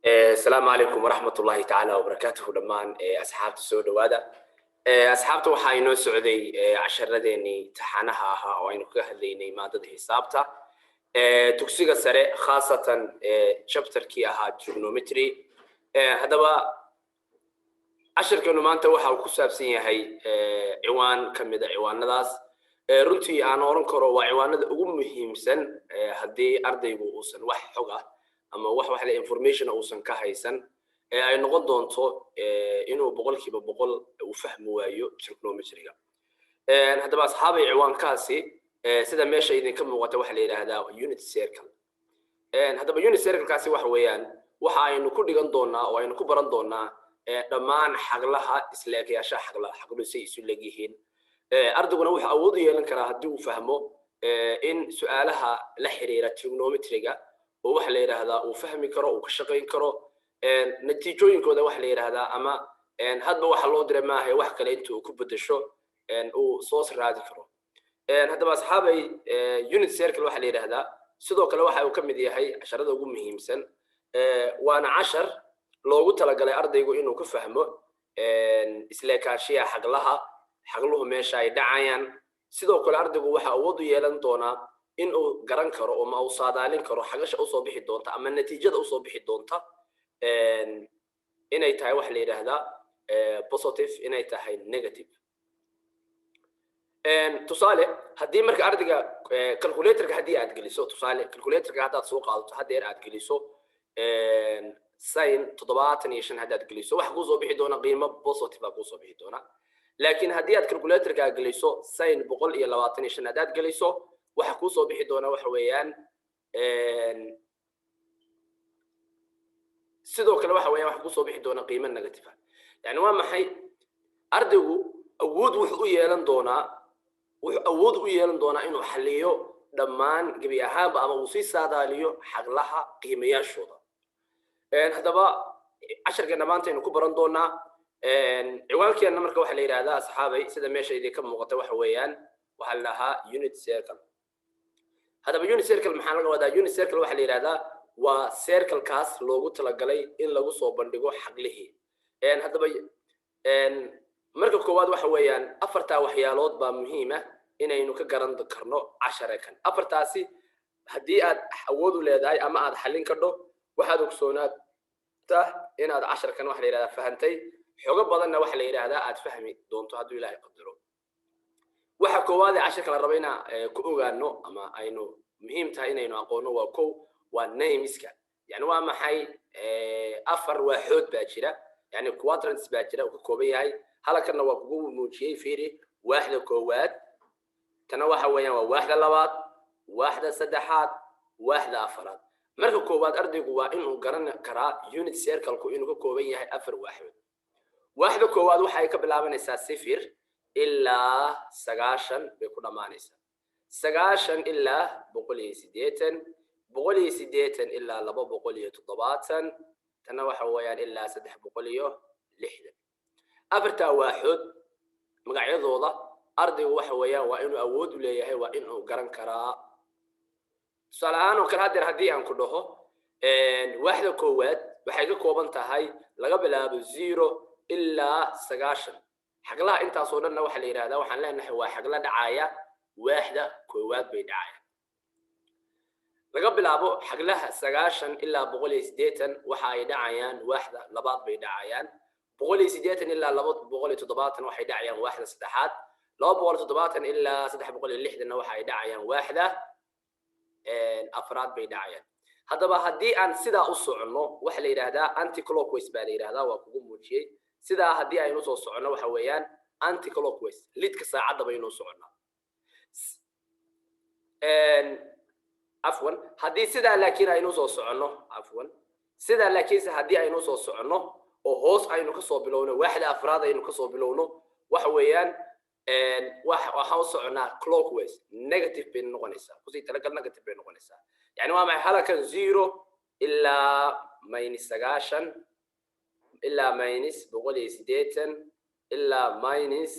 Asalaamu calaykum waraxmat ullaahi tacaala wabarakaatuhu dhammaan asxaabta soo dhowaada. Asxaabta, waxaa inoo socday casharadeenii taxanaha ahaa oo aynu kaga hadlaynay maadada xisaabta dugsiga sare, khaasatan chapterkii ahaa trigonometry. Haddaba casharkeenu maanta waxa uu ku saabsan yahay ciwaan ka mid a ciwaanadaas. Runtii aan oran karo waa ciwaanada ugu muhiimsan. Haddii ardaygu uusan wax xog ah ama wax le information uusan ka haysan, ee ay noqon doonto inuu 100% uu fahmi waayo trigonometryga. Haddaba asxaabay, ciwaankaasi sida meesha idinka muuqata waxaa la yidhaahdaa unit circle. Haddaba unit circlekaasi waxa weeyaan waxa aynu ku dhigan doonaa oo aynu ku baran doonaa dhammaan xaglaha, isleekayaashaha xaglaha, xagluhu say isu leegyihiin. Ardayguna wuxuu awood u yeelan karaa haddii uu fahmo in su-aalaha la xiriira trigonometryga oo waxa la yidhaahdaa uu fahmi karo, uu ka shaqayn karo natiijooyinkooda, waxa la yidhaahdaa ama hadba waxa loo diray maaha wax kale inta uu ku bedesho uu soo raadi karo. Haddaba asxaabay, unit circle waxa la yidhaahdaa sidoo kale waxa uu ka mid yahay casharada ugu muhiimsan, waana cashar loogu talagalay ardaygu inuu ka fahmo isleekaanshiya xaglaha, xagluhu meesha ay dhacayaan. Sidoo kale ardaygu waxa awood u yeelan doonaa in uu garan karo ama uu saadaalin karo xagasha usoo bixi doonta ama natiijada usoo bixi doonta, inay tahay waxa la yidhaahdaa positive, inay tahay negative. Tusaale, haddii marka ardayga calculatorka haddii aad geliso, tusaale calculatorka haddaad soo qaadato, haddeer aad geliso sin 75 haddaad geliso, waxa kuusoo bixi doona qiimo positive aa kuusoo bixi doona. Laakiin haddii aad calculatorka geliso sin 125 haddaad geliso, waxa kuusoo bixi doona waxa weeyaan sidoo kale waxa weeyaan waxa kusoo bixi doona qiimo negative ah. Yani waa maxay? Ardaygu awood wuxuu u yeelan doonaa, wuxuu awood u yeelan doonaa inuu xalliyo dhammaan gebi ahaanba ama uu sii saadaaliyo xaglaha qiimayaashooda. Haddaba casharkeena maanta aynu ku baran doonaa ciwaankeenna marka waxaa la yidhahdaa, asxaabay, sida meesha idinka muuqata waxa weeyaan waxaa la dhahaa unit circle. Haddaba unit circle maxaa laga wadaa? Unit circle waxaa la yidhahdaa waa circlekaas loogu talagalay in lagu soo bandhigo xaglihii. Haddaba marka koowaad waxa weeyaan afartaa waxyaalood baa muhiima inaynu ka garan karno cashare kan. Afartaasi haddii aad awood u leedahay ama aad xallin kadho, waxaad ogsoonaata inaad casharkan waxa la yidhahdaa fahantay, xogo badanna waxa la yidhaahdaa aad fahmi doonto hadduu Ilaahay qadaro. Waxa koowaad ee casharka la rabo inaa ku ogaano ama aynu muhiim tahay inaynu aqoono waa kow, waa nameska. Yani waa maxay? Afar waaxood baa jira, yani quadrants baa jira uu ka kooban yahay. Halkanna waa kugu muujiyey, fiiri: waaxda koowaad, tana waxa weeyaan waa waaxda labaad, waaxda saddexaad, waaxda afaraad. Marka koowaad ardaygu waa inuu garan karaa unit circleku inuu ka kooban yahay afar waaxood. Waaxda koowaad waxay ka bilaabanaysaa 0 ilaa 90 bay ku dhammaanaysaa, 90 ilaa 180, 180 ilaa 270, tana waxa weeyaan ilaa 360. Afartaa waaxood magacyadooda ardaygu waxa weeyaan waa inuu awood u leeyahay, waa inuu garan karaa. Tusaale ahaan oo kale, haddeer haddii aan ku dhaho waaxda koowaad waxay ka kooban tahay laga bilaabo 0 ilaa 90, xaglaha intaasoo dhanna waxaa la yidhahdaa, waxaan leenahay waa xagla dhacaya waaxda koowaad bay dhacaya. Laga bilaabo xaglaha 90 ilaa 180 waxa ay dhacayaan waaxda labaad bay dhacayaan. 180 ilaa 270 waxay dhacayaan waaxda saddexaad. 270 ilaa 360na waxa ay dhacayaan waaxda afraad bay dhacayaan. Haddaba haddii aan sidaa u soconno, waxa la yidhaahdaa anti clockwise baa la yidhahdaa, waa kugu muujiyey. Sidaa haddii aynu soo soconno waxa weeyaan anti clockwise, lidka saacadda baynu u soconnaa. Cafwan, haddii sidaa laakiin aynu soo soconno, cafwan, sidaa laakiinse haddii aynu soo soconno oo hoos aynu kasoo bilowno, waaxda afraad aynu kasoo bilowno, waxa weeyaan waxaan u soconnaa clockwise, negative bay noqonaysaa. Kusii talagal, negative bay noqonaysaa. Yani waa maxay? Halkan 0 ilaa minus 90 ilaa minus 180 ilaa minus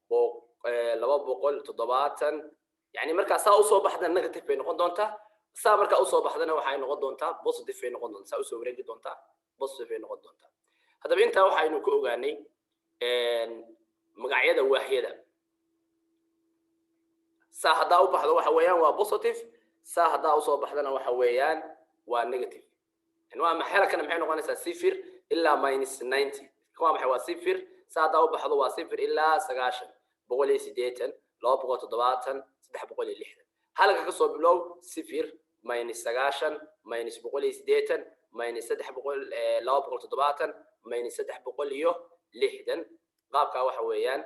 270. Yani markaa saa usoo baxdana negative bay noqon doontaa, saa markaa usoo baxdana waxay noqon doontaa positive bay noqon doontaa, saa usoo wareegi doontaa. Positive ay noqon doontaa. Haddaba intaa waxaynu ku ogaanay magacyada waaxyada. Saa haddaa u baxdo waxa weeyaan waa positive, saa haddaa usoo baxdana waxa weeyaan waa negative. Yani waa maxay? Halkana maxay noqonaysaa? 0 ilaa -90. Waa maxay? Waa 0. Saa haddaa u baxdo waa 0 ilaa 90, 180, 270, 360. Halka kasoo bilow: 0, -90, -180, -300, 270, -360. Qaabkaa waxa weeyaan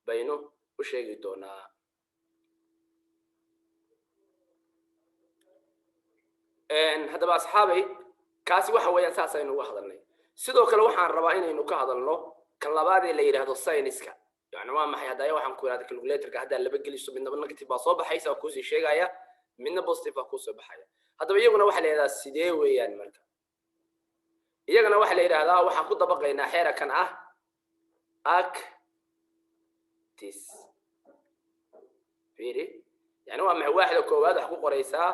baynu u sheegi doonaa. Haddaba asxaabay, kaasi waxa weeyaan saas aynu uga hadalnay. Sidoo kale waxaan rabaa inaynu ka hadalno kan labaad ee la yidhaahdo signs-ka. Yani waa maxay? Haddaya waxaan ku yidhahda calculatorka haddaa laba geliso, midnaba negative baa soo baxaysa, waa kuusii sheegaya, midna positive baa kuusoo baxaya. Haddaba iyaguna waxaa la yidhahdaa sidee weeyaan? Marka iyagana waxaa la yidhahdaa, waxaan ku dabaqaynaa xeerakan ah ACTIS. Fiiri, yani waa maxay? Waaxda koowaad wax ku qoraysaa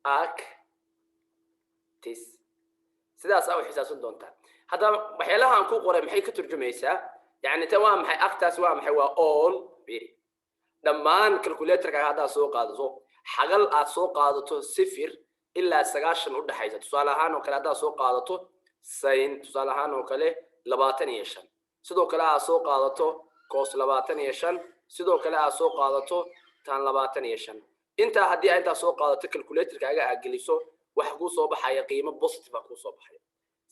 ACTIS, sidaasaa u xisaabsan doontaa. Haddaba waxyaalaha aan ku qoray maxay ka turjumaysaa? Yani tan waa maxay? ACTAS waa maxay? Waa all. Fiiri, dhammaan calculatorka haddaad soo qaadato, xagal aad soo qaadato 0 ilaa 90 u dhaxaysa, tusaale ahaan oo kale haddaad soo qaadato sin, tusaale ahaan oo kale, 25, sidoo kale aad soo qaadato cos 25, sidoo kale aad soo qaadato tan 25, intaa haddii aad intaa soo qaadato, calculatorkaaga aad geliso, waxa kuu soo baxaya qiimo positive ah kuu soo baxaya.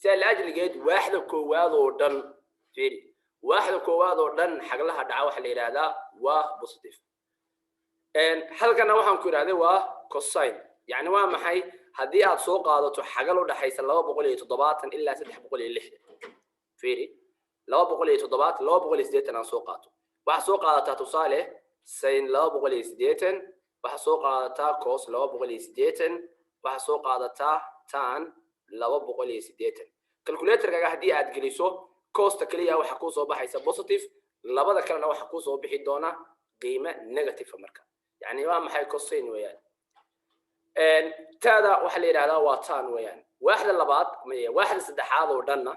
Sidaa laajligeed waaxda koowaad oo dhan, fiiri, waaxda koowaad oo dhan xaglaha dhaca waxa la yidhaahdaa waa positive. Halkana waxaan ku idhahday waa cosine. Yani waa maxay? Haddii aad soo qaadato xagal u dhaxaysa 270 ilaa 360, fiiri, 270, 280 aan soo qaato, waxaad soo qaadataa tusaale sin 280, waxaad soo qaadataa cos 280, waxaad soo qaadataa tan 280. Calculatorkaaga haddii aad geliso, costa keliya waxaa kuu soo baxaysa positive, labada kalena waxaa kuu soo bixi doona qiime negative. Marka yani waa maxay? Cosine weeyaan. Taada waxaa la yidhahdaa waa tan weeyaan. Waaxda labaad, waaxda saddexaad oo dhanna,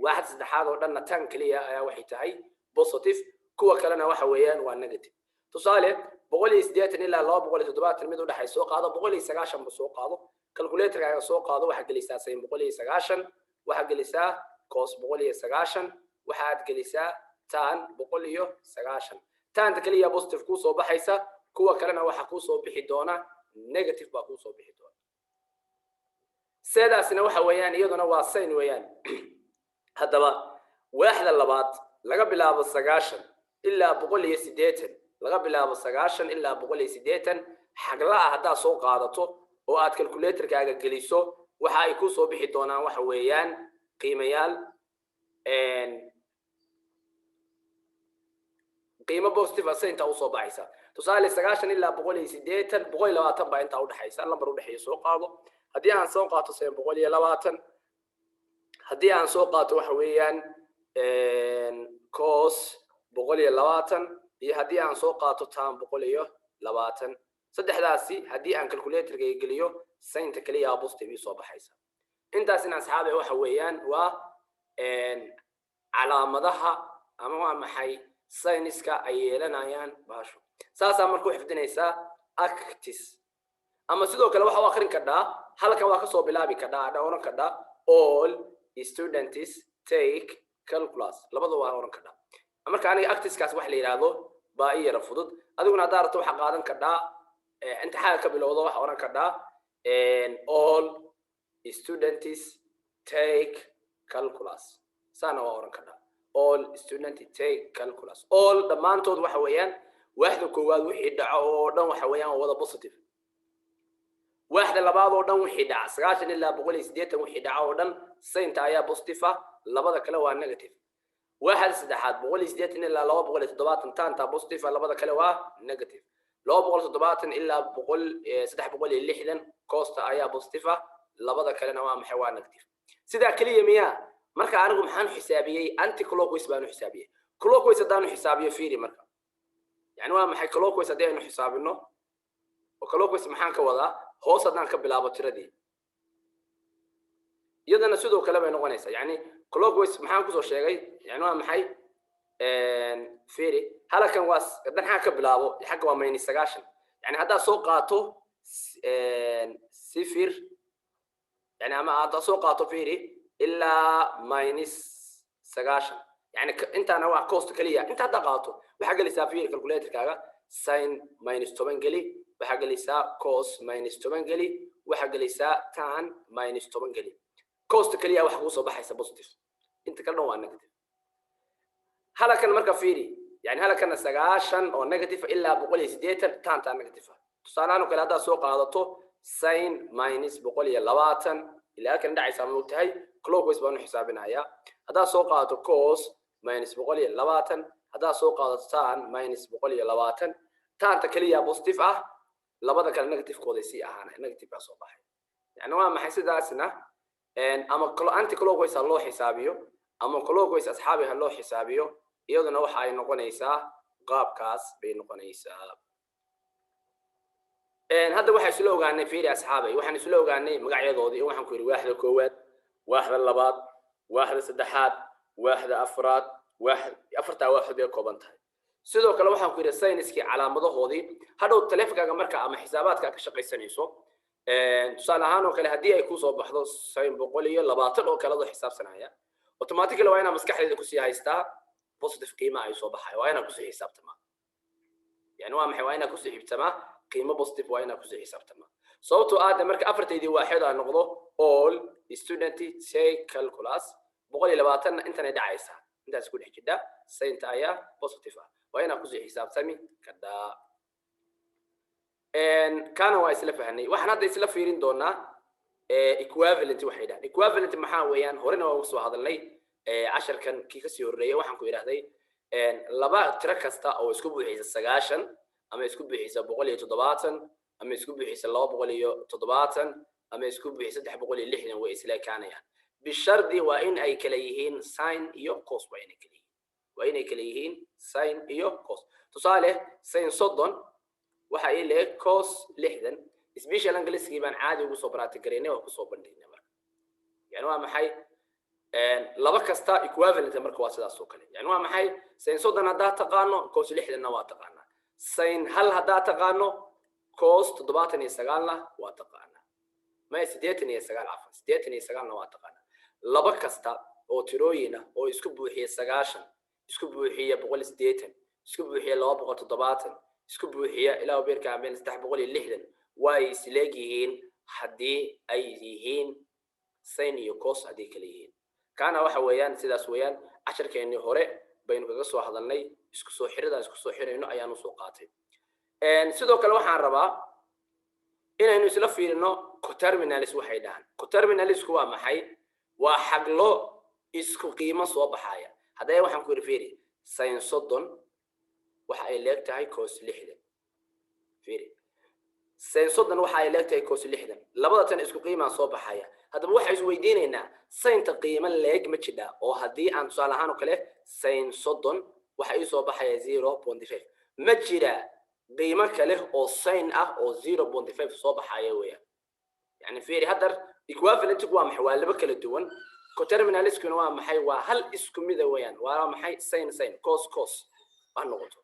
waaxda saddexaad oo dhanna tan keliya ayaa waxay tahay positive, kuwa kalena waxa weeyaan waa negative. Tusaale, 180 ilaa 270 mid u dhexay soo qaado, 190 ba soo qaado, calculatorkaaga soo qaado, waxaad gelisaa sin 190, waxaad gelisaa cos 190, waxaad gelisaa tan 190. Tanta keliya positive kuu soo baxaysa, kuwa kalena waxaa kuu soo bixi doona negative baa kuu soo bixi doona. Sidaasina waxa weeyaan iyaduna waa sin weeyaan. Haddaba waaxda labaad laga bilaabo 90 ilaa 180, laga bilaabo 90 ilaa 180 xaglaha haddaad soo qaadato oo aad calculatorkaaga geliso, waxa ay kuu soo bixi doonaan waxa weeyaan qiimayaal, qiimo positive ase intaa usoo baxaysa. Tusaale, 90 ilaa 180, 120 baa intaa udhexaysa, lambar udhexeeya soo qaado. Haddii aan soo qaato sin 120, haddii aan soo qaato waxa weeyaan cos 120, iyo haddii aan soo qaato tan 120, saddexdaasi haddii aan calculatorka geliyo, sinta keliya positive ii soo baxaysa. Intaasina asxaabe waxa weeyaan waa calaamadaha ama waa maxay signs-ka ay yeelanayaan bahashu. Saasaa marka u xifdinaysaa ACTIS. Ama sidoo kale waxa u akrin kadhaa, halkan waa kasoo bilaabi kadhaa, adha oran kadhaa "All students take calculus". Labada waa oran kadhaa. Marka aniga ACTIS-kaas wax la yidhaahdo baa i yara fudud. Adiguna haddaa rabto waxaa qaadan kadhaa inta xaga ka bilowdo, waxa oran kadhaa "All students take calculus". Saana waa oran kadhaa "All students take calculus". All dhammaantood waxa weeyaan waaxda koowaad wixii dhaco oo dhan waxa weeyaan waa wada positive. Waaxda labaad oo dhan wixii dhaca, 90 ilaa 180 wixii dhaca oo dhan, sinta ayaa positive ah, labada kale waa negative. Waaxda saddexaad, 180 ilaa 270, tanta positive ah, labada kale waa negative. 270 ilaa 360, costa ayaa positive ah, labada kalena waa maxay? Waa negative. Sidaa keliya miyaa? Marka anigu maxaan xisaabiyey? Anti clockwise baanu xisaabiyey. Clockwise haddaanu xisaabiyo, fiiri marka, yani waa maxay clockwise? Haddii aynu xisaabino oo clockwise maxaan ka wadaa? Hoos haddaan ka bilaabo tiradii. Iyadana sidoo kale bay noqonaysaa. Yani clockwise maxaan kusoo sheegay? Yani waa maxay? Fiiri halakan, waa haddaan xagga ka bilaabo, xagga waa minus 90. Yani haddaad soo qaato sifir, yani ama aad soo qaato, fiiri, ilaa minus 90, yani intaana waa cos keliya. Inta haddaa qaato, waxaa gelaysaa, fiiri, calculatorkaaga sin minus 10 geli, waxaa gelaysaa cos minus 10 geli, waxaa gelaysaa tan minus 10 geli. Costa keliya waxa kugu soo baxaysa positive, inta kale dhan waa negative. Halakan marka fiiri, yani halakana 90 oo negative ilaa 180 tantaa negative ah. Tusaalahaan oo kale, haddaad soo qaadato sin minus 120 ilaa halkan dhacaysaa, ma ogtahay? Clockwise baan u xisaabinayaa. Haddaad soo qaadato cos minus 120, haddaad soo qaadato tan minus 120, tanta keliya positive ah, labada kale negativekooday sii ahaanay, negative baa soo baxay. Yani waa maxay? Sidaasna ama anti clockwise ha loo xisaabiyo ama clockwise, asxaabi, ha loo xisaabiyo, iyaduna waxa ay noqonaysaa qaabkaas bay noqonaysaa. Hadda waxaa isla ogaanay, fiiri asxaabay, waxaan isla ogaanay magacyadoodii in waxaan ku yidhi waaxda koowaad, waaxda labaad, waaxda saddexaad, waaxda afraad, waax afartaa waaxood bay ka kooban tahay. Sidoo kale waxaan ku yidhi signskii calaamadahoodii. Hadhow taleefonkaaga marka ama xisaabaadka ka shaqaysanayso, tusaale ahaan oo kale, haddii ay kusoo baxdo sin 120 oo kale adoo xisaabsanaya, automatically waa inaa maskaxdeeda kusii haystaa positive qiimaha ay soo baxaya. Waa inaa kusii xisaabtamaa. Yani waa maxay? Waa inaa kusii xisaabtamaa qiimo positive, waa inaa kusii xisaabtamaa, sababtoo ah de marka afartaydii waaxeed aan noqdo all student take calculus, 120-na intanay dhacaysaa, intaas ku dhex jidha, sinta ayaa positive ah, waa inaa kusii xisaabtami kadhaa. Kana waa isla fahnay. Waxaan hadda isla fiirin doonaa equivalent waxay dhahaan. Equivalent maxaa weeyaan? Horena waa uga soo hadalnay casharkan kii kasii horreeyay. Waxaan ku idhahday laba tiro kasta oo isku buuxisa 90 ama isku buuxisa 170 ama isku buuxisa 270 ama isku buuxisa 360 way isla ekaanayaan, bishardi waa in ay kala yihiin sin iyo cos. Waa inay kala yihiin, waa inay kala yihiin sin iyo cos. Tusaale, sin 30 waxa ii leeg cos 60. Special angleskii baan caadi ugu soo practice garaynay, waa kusoo bandhignay. Marka yani waa maxay? Laba kasta equivalent marka waa sidaas oo kale. Yani waa maxay? Sin 30 haddaad taqaano, cos 60-na waa taqaanaa. Sin hal haddaad taqaano, cos 79-na waa taqaanaa. Maya, 89, cafan, 89-na waa taqaanaa. Laba kasta oo tirooyin ah oo isku buuxiya 90, isku buuxiya 180, isku buuxiya 270, isku buuxiya ilaa beerka ameen 360, way isleeg yihiin haddii ay yihiin sin iyo cos, haddii kala yihiin. Kaana waxa weeyaan sidaas weeyaan. Casharkeennii hore baynu kaga soo hadalnay, isku soo xiridan isku soo xirayno ayaan usoo qaatay. Sidoo kale waxaan rabaa inaynu isla fiirino coterminals waxay dhahaan. Coterminalsku waa maxay? Waa xaglo isku qiimo soo baxaya. Haddaba waxaan ku yidhi, fiiri, sin 30 waxa ay leeg tahay cos 60. Fiiri, sin 30 waxa ay leeg tahay cos 60. Labada tan isku qiimaa soo baxaya. Haddaba waxaa isweydiinaynaa, sinta qiimo leeg ma jidhaa oo haddii aan tusaale ahaan oo kale sin 30 waxa ii soo baxaya 0.5, ma jira qiimo kale oo sin ah oo 0.5 soo baxaya weeyaan? Yani fiiri, haddar equivalentigu waa maxay? Waa laba kala duwan. Coterminalskuna waa maxay? Waa hal isku mida weeyaan. Waa maxay? Sin sin, cos cos ha noqoto.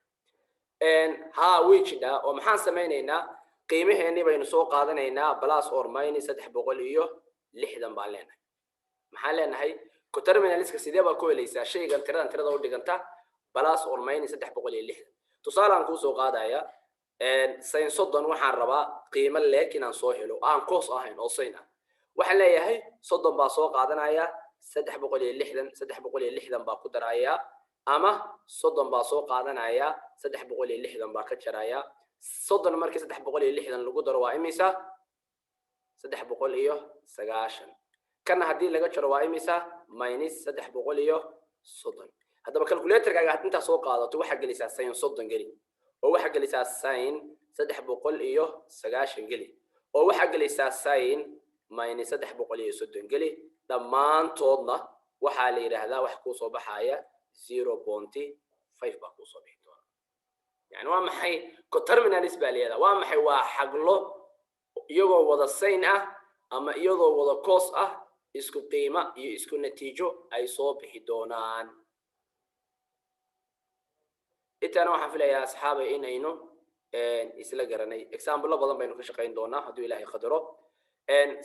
Ha, way jidhaa. Oo maxaan samaynaynaa? Qiimaheenii baynu soo qaadanaynaa, plus or minus 360 baan leenahay. Maxaan leenahay? Coterminalska sidee baa ku helaysaa shaygan tiradan tirada u dhiganta plus or minus 360? Tusaalaan kuusoo qaadaya, sin 30 waxaan rabaa qiimo leeg inaan soo helo aan cos ahayn oo sin ah. Waxaan leeyahay 30 baa soo qaadanaya, 360, 360 baa ku daraya, ama 30 baa soo qaadanaya, 360 baa ka jaraya. 30 markii 360 lagu daro waa imisa? 390. Kana haddii laga jaro waa imisa? Minus 330. Haddaba calculatorkaaga intaa soo qaadato, waxaa gelisaa sin 30 geli, oo waxaa gelisaa sin 390 geli, oo waxaa gelisaa sin minus 330 geli. Dhammaantoodna waxaa la yidhaahdaa wax kuu soo baxaya 0.5 baa kuusoo bixi doona. Yani waa maxay? Coterminals baa la yidhahdaa. Waa maxay? Waa xaglo iyagoo wada sin ah ama iyagoo wada cos ah. Isku qiima iyo isku natiijo ay soo bixi doonaan. Intaana waxaan filayaa, asxaabay, inaynu isla garanay. Example badan baynu ka shaqayn doonaa hadduu Ilaahay qadaro.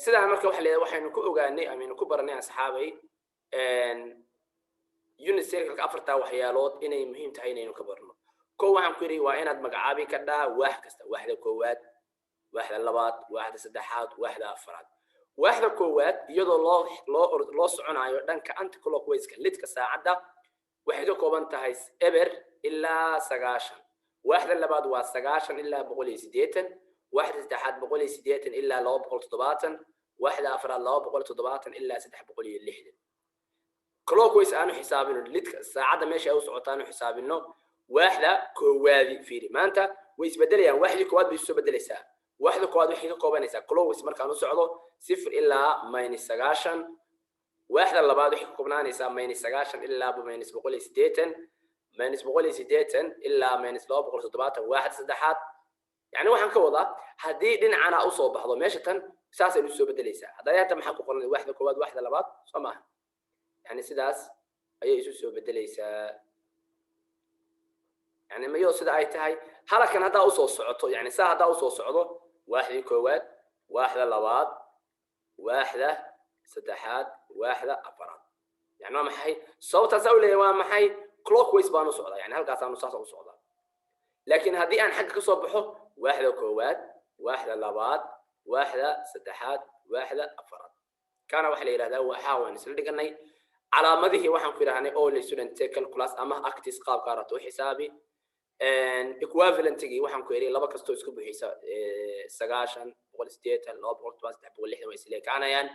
Sidaa marka waxa leedahay, waxaynu ku ogaanay amaynu ku baranay, asxaabay, unit circle-ka afartaa waxyaalood inay muhiim tahay inaynu ka barno. Ko waxaan ku yidhi waa inaad magacaabi kadhaa waax kasta: waaxda koowaad, waaxda labaad, waaxda saddexaad, waaxda afaraad. Waaxda koowaad, iyadoo loo soconayo dhanka anticlockwise-ka, lidka saacadda, waxay ka kooban tahay 0 ilaa 90. Waaxda labaad waa 90 ilaa 180. Waaxda saddexaad 180 ilaa 270. Waaxda afraad 270 ilaa 360. Clockwise aanu xisaabino, lidka saacadda meesha ay u socoto aanu xisaabino. Waaxda koowaadi, fiiri, maanta way isbedelayaan. Waaxdii koowaad bay isu bedelaysaa. Waaxda koowaad waxay ka koobanaysaa, clockwise markaan u socdo, 0 ilaa -90. Waaxda labaad waxay ka koobnaanaysaa -90 ilaa -180, -180 ilaa -270 waaxda saddexaad. Yani waxaan ka wadaa, haddii dhinacana usoo baxdo meesha tan, saasay usoo bedelaysaa. Hadda hadda maxaa ku qoran? Waaxda koowaad, waaxda labaad, soo maaha? Yani sidaas ayay isu soo bedelaysaa. Yani mayo sida ay tahay halakan haddaa usoo socoto, yani saa haddaa usoo socdo: waaxdii koowaad, waaxda labaad, waaxda saddexaad, waaxda afaraad. Yani waa maxay sababtaasaa u leeyahay? Waa maxay? Clockwise baan u socdaa, yani halkaasaanu saasa u socdaa. Laakiin haddii aan xagga kasoo baxo: waaxda koowaad, waaxda labaad, waaxda saddexaad, waaxda afaraad. Kana waxaa la yidhahdaa waxaa waan isla dhiganay calaamadihii. Waxaan ku yidhahnay all student take calculus ama actis, qaabka rabto u xisaabi. Equivalentigii waxaan ku yidhi laba kastoo isku buxisa 90, 180, 210, 360 way isla ekaanayaan.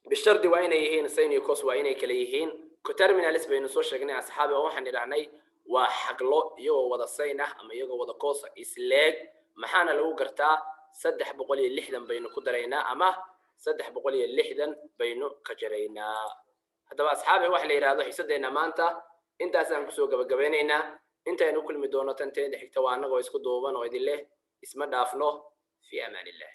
Bishardi waa inay yihiin sin iyo cos, waa inay kala yihiin. Coterminals baynu soo sheegnay, asxaabi, oo waxaan idhahnay waa xaglo iyagoo wada sin ah ama iyagoo wada cos ah isleeg. Maxaana lagu gartaa? 360 baynu ku daraynaa ama 360 baynu ka jaraynaa. Haddaba, asxaabi, waxa la yidhahdo xiisadeenna maanta intaasaan kusoo gabagabeynaynaa. Intaynu u kulmi doono tanteeda xigta, waa annagoo isku duuban oo idin leh isma dhaafno. Fi amaan illah.